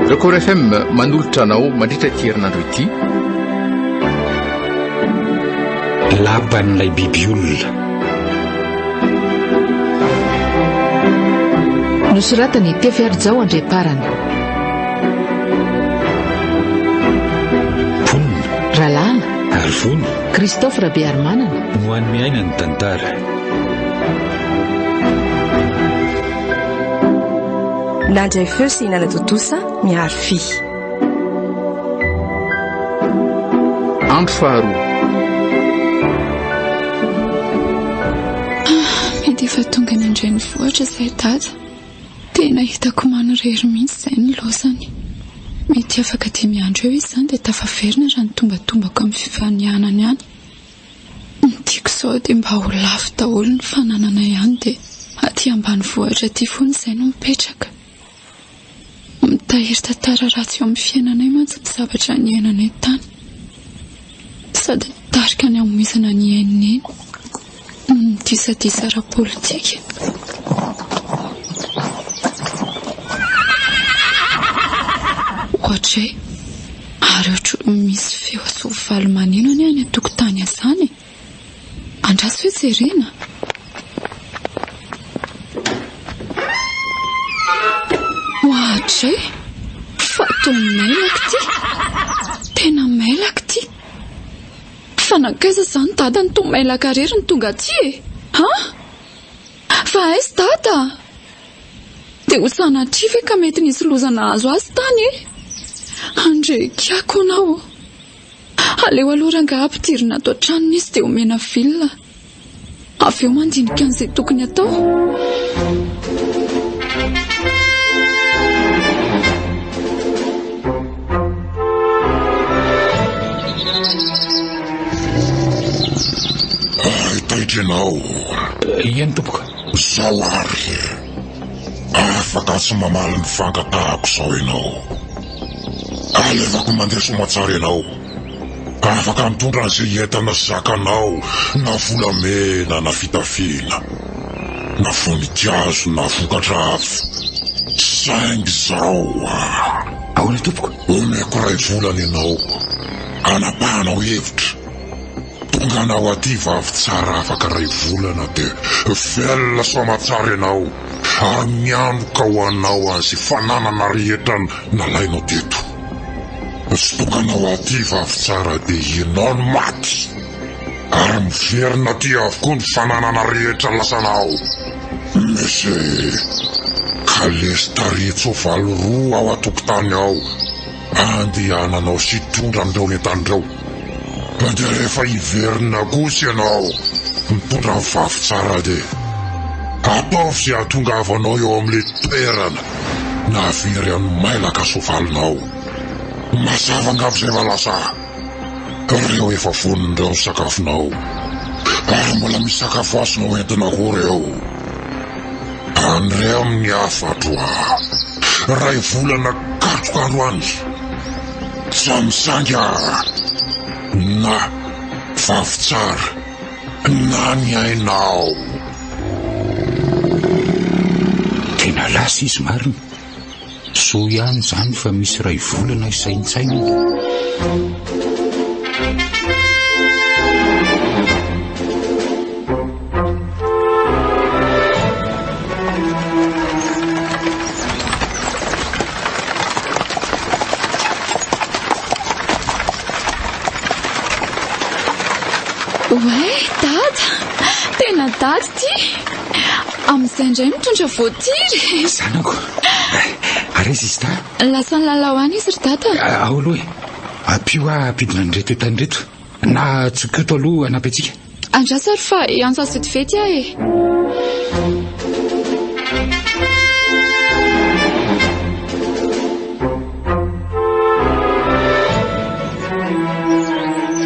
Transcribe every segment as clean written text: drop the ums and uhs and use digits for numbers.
Record FM manolotra anao mandritra ity herinandro ity. Lapan'ilay biby olona. Nosoratan'i Tefiarijao Andriamparany. Mponina. Ralala. Arivony. Christophe Rabearimanana. No hanome aina ny tantara. Nandray feo sy nanatontosa miharo fy. Andro faharoa. Ah, mety efa tonga any an-drenivohitra izay dada. Tena hitako manirery mihitsy izay ny laozany. Mety afaka dimy andro eo izy izany dia tafaverina raha ny tombatombako amin'ny fifanianany any. Ny tiako izao dia mba ho lafo daholo ny fananana ihany dia aty ambanivohitra aty foana izay no mipetraka. Mitahiry tantara ratsy eo amin'ny fiainanay mantsy ny zavatra niainanay tany. Sady nitarika ny hamoizana ny ain'i Neny noho ny disadisa ara-politika. Ohatray, ary ohatry misy feo soavaly maneno anie any an-tokotany azany e! Andraso hoe jerena. Ohatray, fa toa mailaka ity. Tena mailaka ity. Fa nankaiza izany dada no toa mailaka irery no tonga aty e? Han? Fa aiza dada? Dia ho sanatria ve ka mety nisy loza nahazo azy tany e? Andrekiako anao. Aleo aloha rangaha ampidirina ato an-tranony izy dia omena villa. Avy eo mandinika an'izay tokony atao. Ay, taitra ianao. Eny tompoko. Izao ary. Afaka tsy mamaly ny fangatahako izao ianao. Alevako mandeha soamatsara ianao. Afaka mitondra an'izay entana zakanao na volamena na fitafiana, na voninkazo na vokatra hafa. Saingy izao ah. Ahoana tompoko? Omeko iray volana ianao hanapahanao hevitra. Tonga anao aty vavy tsara afaka iray volana dia velona soamatsara ianao. Ary mianoka ho anao azy fananana rehetra nalainao teto. Tsy tonga anao aty vavy tsara dia ianao no maty. Ary miverina aty avokoa ny fananana rehetra lasanao. Misy kalesy tarihin-tsoavaly roa ao an-tokotany ao andehananao sy hitondra an'ireo entana ireo. Dia rehefa hiverina kosa ianao mitondra ny vavy tsara dia ataovy izay hahatongavanao eo amin'ilay toerana nahavery an'i mailaka soavalinao. Mazava angamba izay fa lasa ireo efa vonona ireo ny sakafonao ary mbola misy sakafo azonao entina koa ireo. Andreo ny hafatro ah. Ray volana katroka androany. Tsy misainga na vavy tsara na ny ainao. Tena lasa izy marina. Soa ihany izany fa misy iray volana hisaintsainana. Oay, dada! Tena dada ity! Amin'izay indray mitondra voatiry! Zanako, ary aiza izy ta? Lasa nilalao any izy ry dada. Ao aloha e! Ampio aho hampidina an'ireto entana ireto. Na tsokoto aloha hanampy antsika. Andraso ary fa hiantso azy vetivety aho e.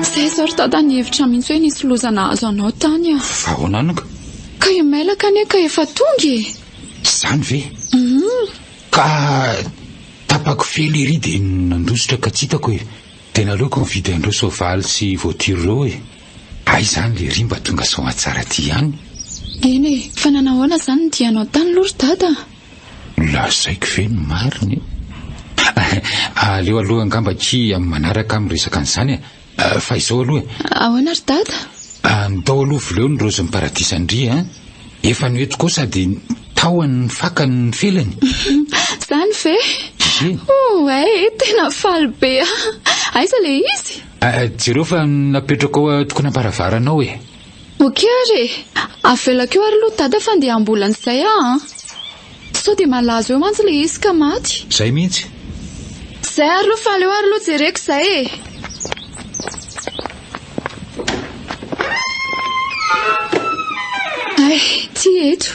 Izay izao ry dada nihevitra mihitsy hoe nisy loza nahazo anao tany ah. Fa ahoana anaka? Ka i mailaka anie ka efa tonga e. Izany ve? Ka tapako fely ery dia nandositra ka tsy hitako e. Dia naleoko nividy an'ireo soavaly sy voiture ireo e. Hay izany lery mba tonga soamantsara aty ihany. Eny e, fa nanahoana izany ny dianao tany aloha ry dada? Lazaiko ve ny marina e? Aleo aloha angamba akia amin'ny manaraka aho miresaka an'izany e. Fa izao aloha e. Ahoana ry dada? Andao aloha voleo ny raozin'ny paradisa-ndry a. Efa noentiko ao sady tahony ny fakany ny felany. Izany ve? Ie. Oay, tena faly be aho. Aiza ilay izy? Jereo fa napetrako ao an-tokonam-baravarana ao e. Ok ary e! Avelako eo ary aloha dada fa ndeha hamboly an'izay aho an! Sao dia malazo eo mantsy ilay izy ka maty. Izay mihitsy. Izay ary aloha fa aleo ary aloha jereko izay e! Hay, ty eto.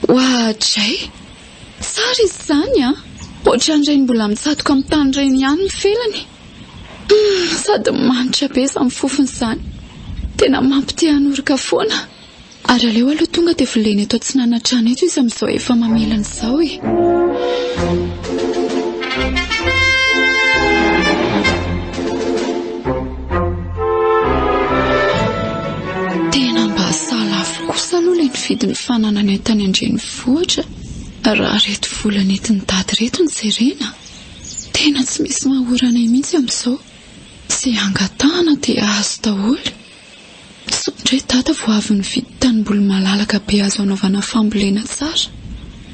Oadray! Tsara izy izany an! Ohatran'ireny mbola mitsatoka amin'ny tany ireny ihany ny felany. Humm, sady manitra be izany fofona izany. Tena mampite hanoroka foana. Ary aleo aloha tonga dia volena eto atsinanantrano eto izy amin'izao efa mamelana izao e. Tena mba salafo kosa aloha ilay nividy ny fanananay tany an-drenivohitra raha ireto vola nentin'i dada ireto no jerena. Tena tsy misy mahory anay mihitsy amin'izao. Izay angatahana dia azo daholo. Sao indray dada vao avy nividy tanimboly malalaka be azo anaovana fambolena tsara.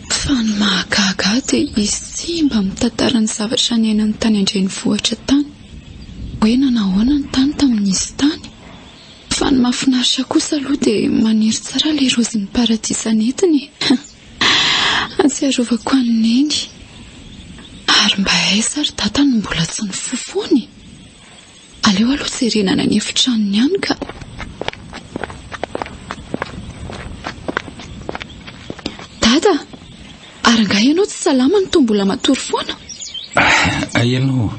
Fa ny mahagaga ahy dia izy tsy mba mitantara ny zavatra niainany tany an-drenivohitra tany. Hoe nanahoana ny tany tamin'izy tany. Fa ny mahafinaritra kosa aloha dia maniry tsara ilay raozin'ny paradisa nentiny e. Ahatsiarovako an'i Neny. Ary mba aiza ry dada no mbola tsy nifoha foana e? Aleo aloha jerena any an'efitranony any ka. Dada, ary angaha ianao tsy salama no toa mbola matory foana? Hay ianao,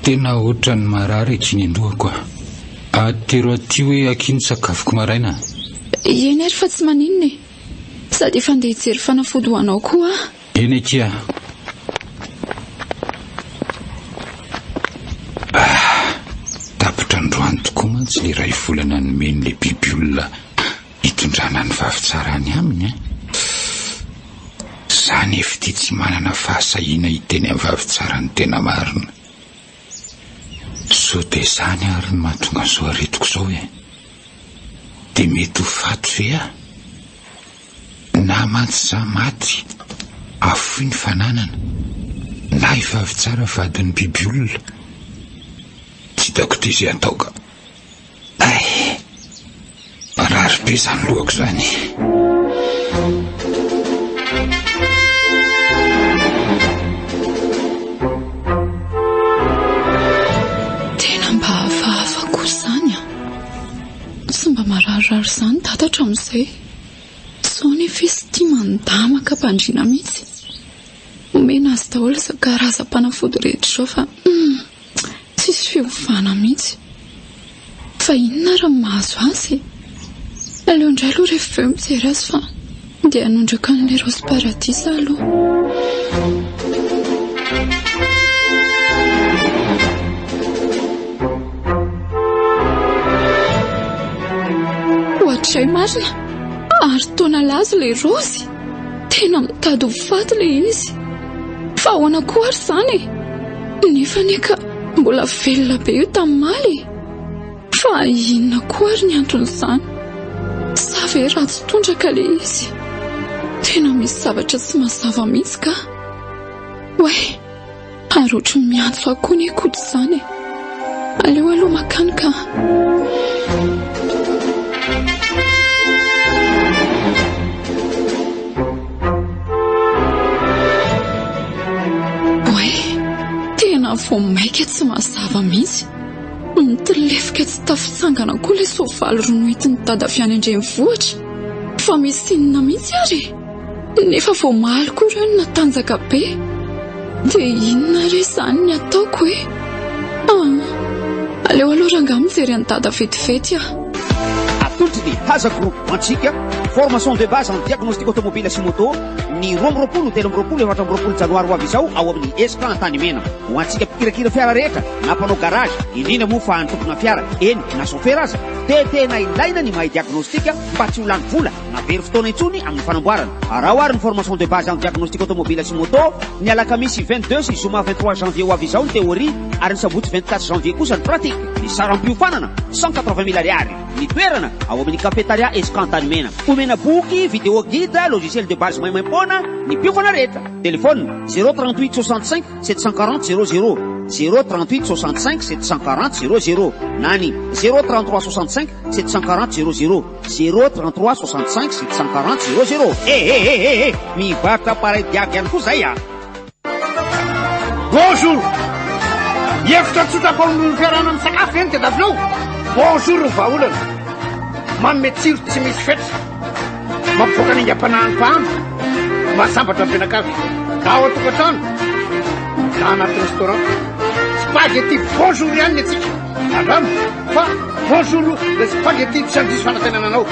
tena ohatran'ny marary aky ny an-dohako a. Atero aty hoe aky ny sakafoko maraina. Eny ary fa tsy maninona e. Sady efa andeha hijery fanafody ho anao koa aho. Eny akia. Ah, tapitra androany tokoa mantsy ilay iray volana nomen'ilay biby olona hitondrana ny vavy tsara any aminy an. Za nefa ity tsy manana fahasahiana hiteny amin'ny vavy tsara ny tena marina. Sao dia izany ary no mahatonga an'izao aretiko izao e. Dia mety ho faty ve aho? Na mantsy za maty, afoy ny fananana, na i Vavitsara vadin'ny biby olona. Tsy hitako ity izay atao ka. Ay! Marary be izany lohako izany. Tena mba hafahafa koa izany an! Tsy mba mararirary izany dada hatramin'izay. Sao nefa izy tia mandamaka am-pandriana mihitsy. Omena azy daholo izao karazam-panafody rehetra izao fa hum, tsisy fiovana mihitsy. Fa inona ary no mahazo azy e? Aleo indray aloha rehefa avy eo mijery azy fa ndeha hanondraka an'ilay raozy paradisa aloha. Ohatray marina! Ary toa nalazo ilay raozy! Tena mitady ho faty ilay izy! Fa ahoana koa ary izany e? Nefa anie ka mbola velona be io tamin'ny maly e! Fa inona koa ary ny anton'izany? Sa ve ratsy tondraka ilay izy? Tena misy zavatra tsy mazava mihitsy ka! Oay! Ary ohatry ny miantso ahy koa anie Koto izany e! Aleo aloha makany ka! Oay! Tena vao maika tsy mazava mihitsy! Mitolefika tsy tafitsangana koa ilay soavaly ronoitin'i dada avy any an-drenivohitra. Fa misy inona mihitsy ary e? Nefa vao omaly koa ireo no natanjaka be. Dia inona re izany ny ataoko e? Ah, aleo aloha rangahy mijery an'i dada vetivety aho. Atolotry ny Haza Group ho antsika, formation de base en diagnostic automobile sy moto, ny 22, 23, 24 janoary ho avy izao ao amin'ny Esca Antanimena. Ho antsika mpikirakira fiara rehetra na mpanao garage, indrindra moa fa ny tompona fiara, eny na chauffeur aza, dia tena ilaina ny mahay diagnostic mba tsy ho lany vola na. na very fotoana intsony amin'ny fanamboarana. Araho ary ny formation de base en diagnostic automobile sy moto, ny alakamisy 22 sy zoma 23 janvier ho avy izao ny théorie ary ny sabotsy 24 janvier kosa ny pratique. Ny saram-piofanana, 180 mille ariary. Ny toerana, ao amin'ny cafetaria Esca Antanimena. Omena boky, vidéo guide, logiciel de base maimaimpoana ny mpiofana rehetra. Téléphone, 038 65 740 00, 038 65 740 00 na ny 033 65 740 00, 033 65 740 00. Eh eh eh eh eh! Mivarotra appareil diag ihany koa zay ah! Bonjour! Hevitra tsotra mpamono fiarahana misakafo ve no tadiavinao? Bonjour ny vahaolana. Manome tsiro tsy misy fetra. Mampivoaka ny aingam-panahin'ny mpahandro. Mahasambatra ny mpianakavy. Na ao an-tokantrano, na anaty restaurant. Spaghetti bonjour ihany ny antsika. Andramo fa bonjour le spaghetti tsy handiso fanantenana anao.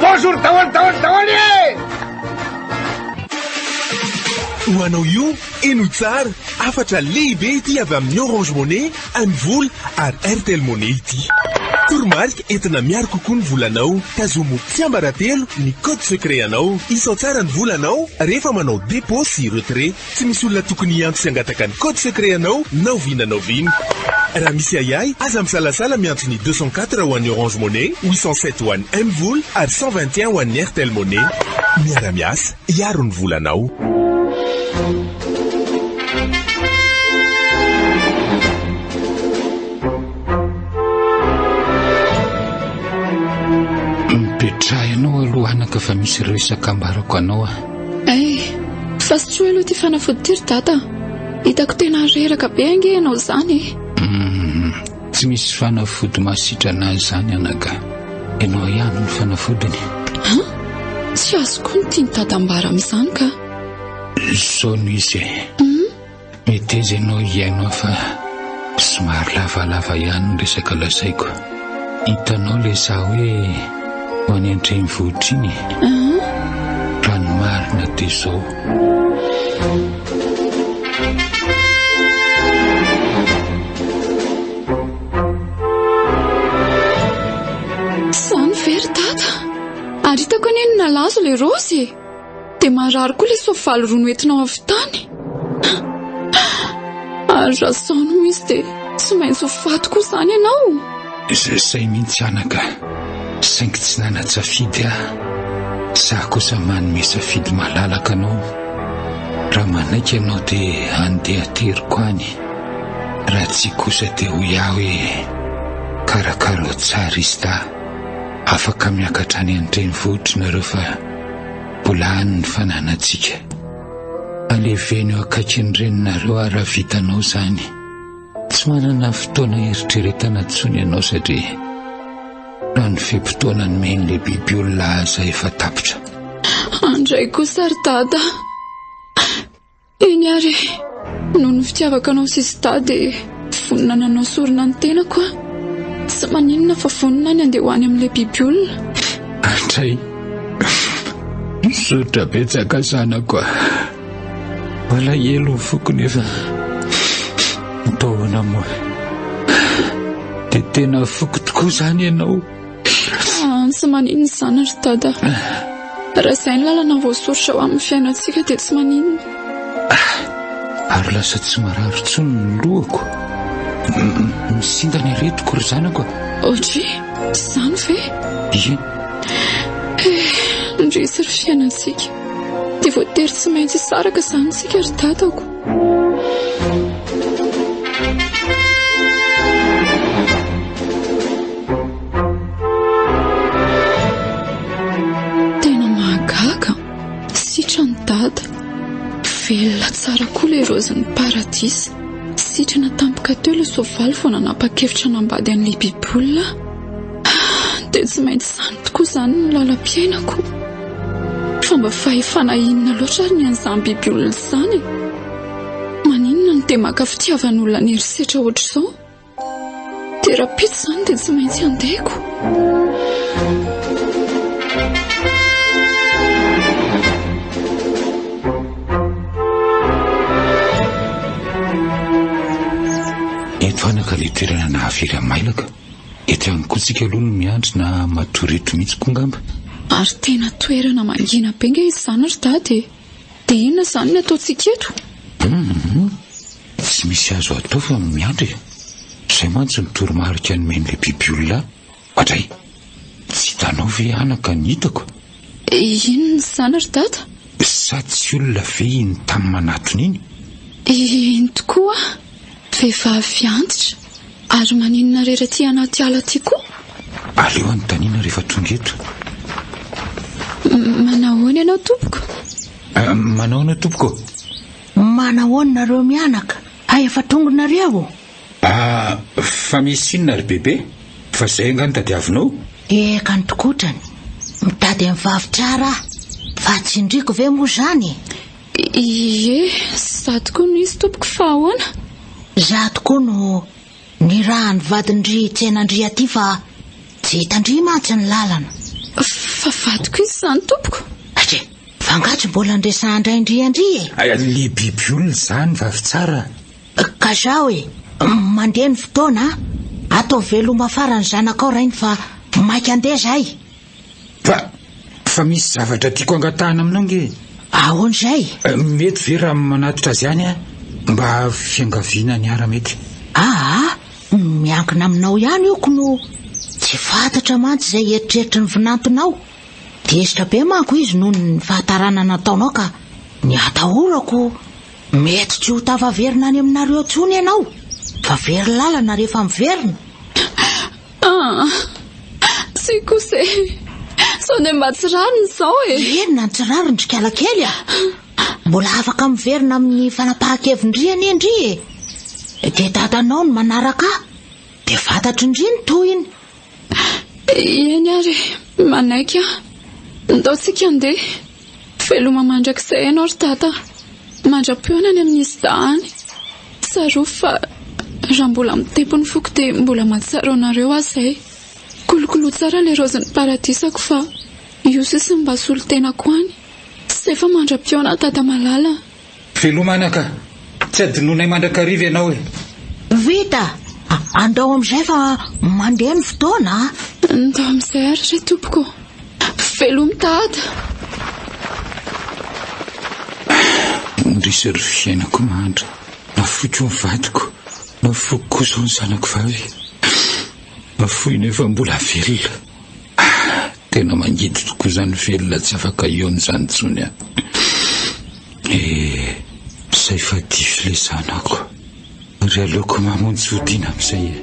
Bonjour daholo daholo daholo e! Ho anao io, henoy tsara, hafatra lehibe ity avy amin'ny Orange Money, MVola ary Airtel Money ity. Toromarika entina miaro kokoa ny volanao. Tazomy ho tsiambaratelo ny code secret anao. Isao tsara ny volanao rehefa manao dépôt sy retrait. Tsy misy olona tokony hiantso sy hangataka ny code secret anao na oviana na oviana. Raha misy ahiahy, aza misalasala miantso ny 204 ho an'ny Orange Money, 807 ho an'ny MVola ary 121 ho an'ny Airtel Money. Miara-miasa. Hiaro ny volanao. Mipetraha ianao aloha anaka fa misy resaka ambarako anao ah. Eh, fa sotroy aloha ity fanafody ity ry dada. Hitako tena reraka be ange ianao izany e. Mm, tsy misy fanafody mahasitrana azy izany anaka. Ianao ihany no fanafodiny. An? Tsy azoko ny tian'i dada ambara amin'izany ka. Izao no izy e. Hmm? Meteza ianao hihaino ahy fa somary lavalava ihany ny resaka lazaiko. Hitanao ilay za hoe ho any an-drenivohitra iny e. Raha ny marina dia izao. Izany ve ry dada? Ary hitako anie ny nalazo ilay raozy e! Dia marary koa ilay soavaly roa noentinao avy tany. Ary raha izao no izy dia tsy maintsy ho faty koa izany ianao. Izay mihitsy anaka, saingy tsy nanan-tsafidy aho. Izaho kosa manome safidy malalaka anao. Raha manaiky ianao dia handeha ateriko any. Raha tsia kosa dia hoy aho hoe karakarao tsara izy dahy. Afaka miakatra any an-drenivohitra nareo fa mbola any ny fananantsika. Aleveno eo akaikin'ny reninareo aho raha vitanao izany. Tsy manana fotoana hieritreretana intsony ianao satria raha ny fe-potoana nomen'ilay biby olona aza efa tapitra. Andray kosa ry dada. Eny ary e, noho ny fitiavako anao sy Sita dia vonona nanao sorona ny tenako aho. Tsy maninona fa vonona ny handeha ho any amin'ilay biby olona. Andray, misaotra betsaka zanako a. Malahelo ny foko nefa atao ahoana moa. Dia tena foko tokoa izany ianao. Ah, tsy maninona izany ry dada. Raha izay ny lalana voasoritra ho amin'ny fiainantsika dia tsy maninona. Ah, ary lasa tsy marary intsony ny lohako. Misinda ny aretiko ry zanako. Ohatry, izany ve? Ie. Eh, ndrisy ry fiainantsika. Dia voatery tsy maintsy hisaraka izany isika ry dadako. Tena mahagaga, sitran'i Dada. Velona tsara koa ilay raozin'ny paradisa. Sitrana tampoka teo ilay soavaly vao nanapa-kevitra hanambady an'ilay bibiolona. Dia tsy maintsy izany tokoa izany ny lalam-piainako. Fa mba fahefana inona loatra ary ny an'izany bibiolona izany e? Maninona no dia maka fitiavan'olona an'herisetra ohatr'izao? Dia rahampitso izany dia tsy maintsy handehako. Eto anaka ilay toerana nahavery an'i Mailaka. Eto ihany koa. koa tsika aloha no miandry na matory eto mihitsy koa ngamba. Ary tena toerana mangina be nge izany ry dada e! Dia inona izany ny ataontsika eto? Hum, tsy misy azo atao fa miandry e! Izay mantsy no toromarika nomen'ilay biby olona ahy. Adray! Tsy hitanao ve anaka ny hitako? Inona izany ry dada? Sa tsy olona ve iny tany manatona iny? Iny tokoa, vehivavy antitra. Ary maninona irery aty anaty ala aty koa? Aleo anontaniana rehefa tonga eto. Manahoana ianao tompoko? Manahoana tompoko? Manahoana nareo mianaka? Hay efa tonga nareo? Ah, fa misy inona ry bebe? Fa zay angaha no tadiavinao? Eka ny tokotrany. Mitady an'i vavy tsara aho. Fa tsindriko ve moa izany e? Ie, za tokoa no izy tompoko fa ahoana? Za tokoa no nirahan'ny vadin-dry hitsena an-dry aty fa tsy hitan-dry mantsy ny lalana. Fa vadiko izy izany tompoko? Atria, fa angaha tsy mbola niresahan-drain-dry an-dry e? Le biby olona izany vavy tsara. Ka zao e, mandeha ny fotoana a, ataovy veloma farany zanakao rainy fa maika andeha zahay. Fa, fa misy zavatra tiako angatahana aminao nge. Ahoana izay? Mety ve raha manatitra azy any aho mba fiangaviana ny ara mety? Aa, miankina aminao ihany io kno. Tsy fantatra mantsy izay eritreritry ny vinantonao. Tezitra be manko izy noho ny fahatarana nataonao ka ny atahorako mety tsy ho tafaverina any aminareo intsony ianao fa very lalana rehefa miverina. Ah, tsia kosa e! Sao dia mba tsy rariny izao e? Inona ny tsy rariny ry kalakely a? Mbola afaka miverina amin'ny fanapahan-kevin-dry anie ndry e! Dia dadanao no manaraka ahy, dia fantatry ndry ny tohiny. Eny ary e, manaiky aho. Ndao tsika handeha. Veloma mandrakizay ianao ry Dada. Mandra-pihaona any amin'ny ISDA any. Tsarovy fa raha mbola mitempo ny foko dia mbola mahatsiaro anareo aho izay. Kolokoloa tsara ilay raozin'ny paradisako fa io sisa no mba solontenako any. Izay fa mandra-pihaona Dada malala. Veloma anaka, tsy adinonay mandrakariva ianao e. Vita! Andao amin'izay fa mandeha ny fotoana a! Ndao amin'izay ary re tompoko. Velomy Dada! Indrisy ry fiainako mahantra. Nafoiko ny vadiko, nafoiko koa izao ny zanako vavy. Nafoy nefa mbola velona. Tena mangidy tokoa izany velona tsy afaka hihaona izany intsony an. Eh, izay fa diso ilay zanako. Ary aleoko mamonjy fodiana amin'izay e.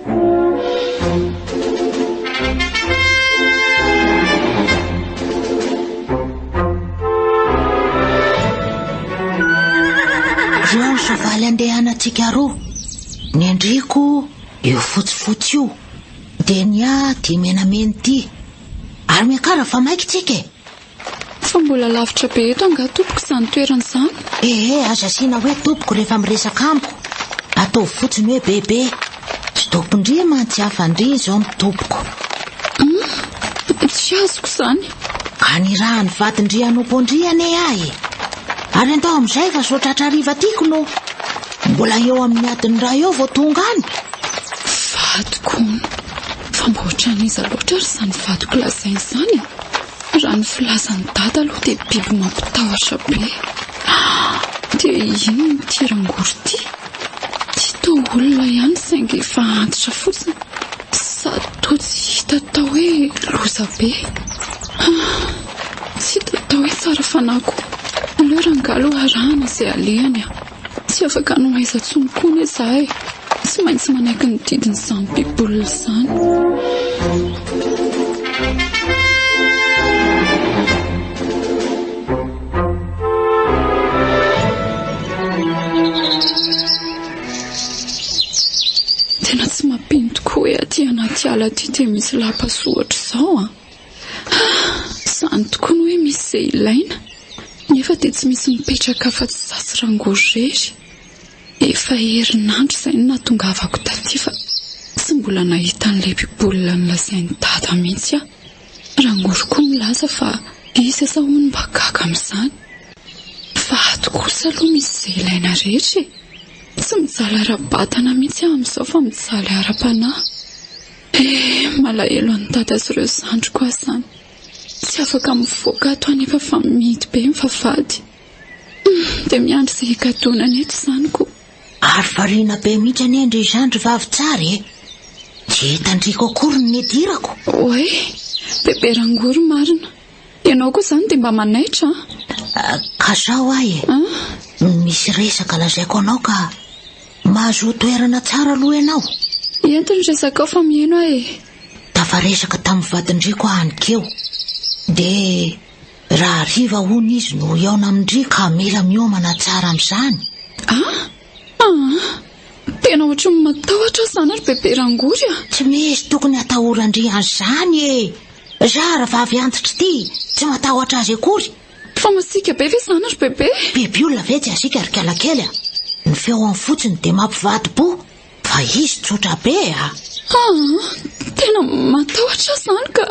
Reo ny soavaly andehanantsika roa. Ny andriko io fotsifotsy io. Dia ny ahy ity menamena ity. Ary miakara fa maika tsika e! Fa mbola lavitra be eto angaha tompoko izany toerana izany? Ee, aza asiana hoe tompoko rehefa miresaka amiko. Ataovy fotsiny hoe bebe. Tsy tompon-dry mantsy aho fa ndry izao no tompoko. Hum, tsy azoko izany. Ka nirahan'ny vadin-dry hanompo an-dry anie ahy e. Ary andao amin'izay fa sao tratra hariva tiako no. Mbola eo amin'ny adiny iray eo vao tonga any. Vadiko hono. Fa mba ohatran'iza loatra ary izany vadiko lazainy izany e? Raha ny filazan'i Dada aloha dia biby mampitahotra be. Dia inona ity rangory ity? Ity toa olona ihany saingy efa antitra fotsiny. Sady toa tsy hita atao hoe loza be. Tsy hita atao hoe tsara fanahy koa. Aleo rangahy aloha arahana izay alehany a. Tsy afaka ny ho aiza intsony koa anie za e. Tsy maintsy manaiky ny didin'izany bibolona izany. Tena tsy mampino tokoa hoe aty anaty ala aty dia misy lapa soa ohatr'izao an. Izany tokoa ny hoe misy izay ilaina. Nefa dia tsy misy mipetraka afa-tsy izaho sy Rangory irery. Efa herinandro izay no nahatongavako taty fa tsy mbola nahita an'ilay bibolina nolazain'i Dada mihitsy aho. Rangory koa milaza fa izy aza hono mba gaga amin'izany. Fa ato kosa aloha misy izay ilaina rehetra e! Tsy mijaly ara-batana mihitsy aho amin'izao fa mijaly ara-panahy. Eh, malahelo an'i dada sy ireo zandriko aho izany. Tsy afaka mivoaka ato aho nefa fa mihidy be ny vavahady. Dia miandry izay higadonany eto izany ko. Ary variana be mihitsy anie ndry izany ry vavy tsara e! Tsy hitan-driko akory ny nidirako. Oay, bebe rangory marina. Ianao koa izany dia mba manaitra an! Ka zao aho e! Misy resaka lazaiko anao ka mahazoa toerana tsara aloha ianao. Ento ny resakao fa mihaino aho e! Tafaresaka tamin'ny vadin-driko aho aninkeo. Dia Rahariva hono izy no hihaona amin-dry ka mila miomana tsara amin'izany. Ah! Ah! Tena ohatry ny matahotra aho izany ry Bebe Rangory a! Tsy misy tokony hatahoran-dry an'izany e! Za rahavavy antitra ity tsy matahotra azy akory. Fa masiaka be ve izany ry Bebe? Biby olona ve tsy hasiaka ry kalakely a! Ny feony fotsiny dia mampivadi-po. Fa izy tsotra be a! Ah, tena matahotra aho izany ka!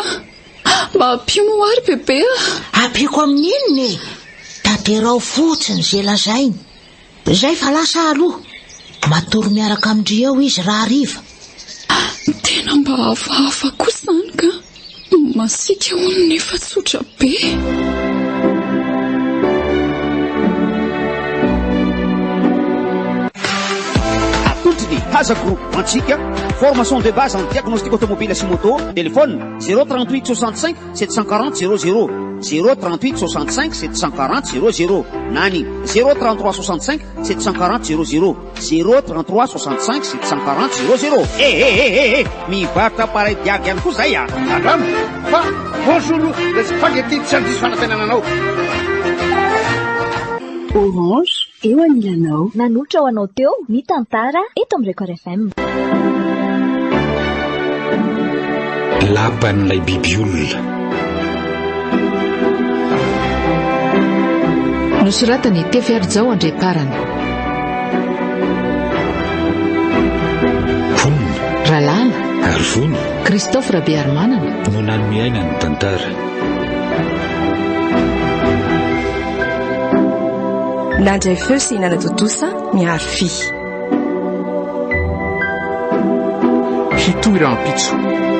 Mba ampio moa ary bebe a! Ampiako amin'ny inona e? Tanterao fotsiny izay lazainy. Izay fa lasa aho aloha. Matory miaraka amin-dry eo izy rahariva. Tena mba hafahafa kosa izany ka! Masiaka hono nefa tsotra be. Atolotry ny Haza Group ho antsika, formation de base en diagnostic automobile sy moto, téléphone 038 65 740 00, 038 65 740 00 na ny 033 65 740 00. 0 33 65 740 00 Eh eh eh eh eh! Mivarotra appareil diag ihany koa zay ah! Andramo fa bonjour le spaghetti tsy handiso fanantenana anao. Orange, eo anilanao. Nanolotra ho anao teo ny tantara eto amin'ny Record FM. Lapan'ilay biby olona. Nosoratan'i Tefy Harijao Andriamparany. Mponina. Ralala. Arivony. Christophe Rabearimanana. No nanome aina ny tantara. Nandray feo sy nanatontosa Mihary Fy. Hitohy rahampitso.